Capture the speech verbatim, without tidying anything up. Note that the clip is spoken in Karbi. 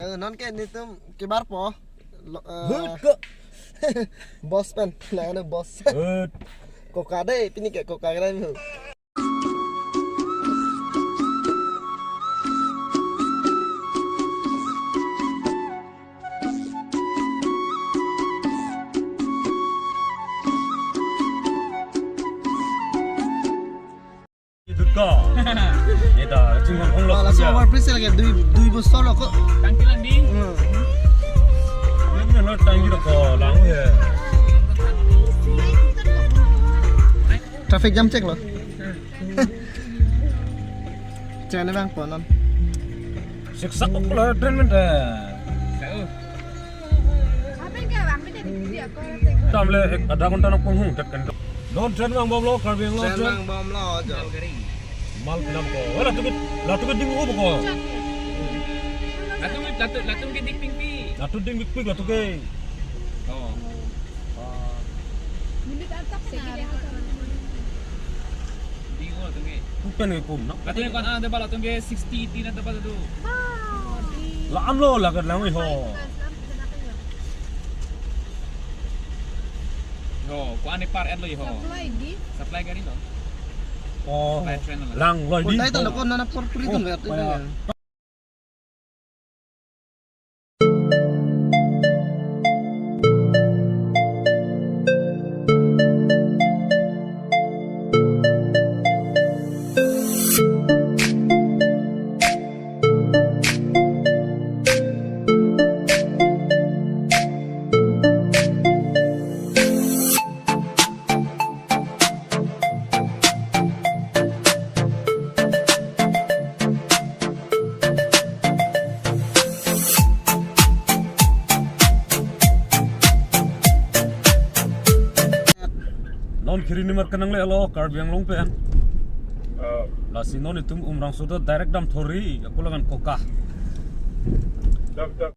Eh, non ke netum kebarpo. Lo, eh, Hut ko. Boss pen, nang ano boss. Hut. Koka dei, pini ke koka kira mu. Dutka. Eta, chingkong hong lo. Laso overbridge lake dui, dui bosor lo ko. Tangki lang di. Hmm. Ini lo tangki lo ko, lang he. Traffic jam check lo. Chene bang ponon. Siksak ko lo train men ta. Apen ke abang pe jadi dia ko. Tam le ek adha ghonta nang ponghung tet kan. Non train vang bom lo, Karbi Anglong train train. Vang bom lo jo. Mal pinam ko. Wala tu ke, la tu ke ding ko ko. Latum, latum, latum ke dik ping pi. Latum ding bik pik latum ke. Oh. Ding ko latum ke. Kupen ke kum, no? Latum ke kon ah, deba latum ke sixty, eighty na deba tu. La an lo la kan lang ho. Ho, ko ane par en lo ho. Supply di? Supply gari lo. Oh, supply train lo. Lang lo di. Kondai ta lo ko nana por puri tung. Oh, ya, kaya. Non kiri ni mar kenang le lo Karbi Anglong pen. Oh. Lasi non itum Umrangso ta direct dam thori, ako lagan koka. Dam, dam.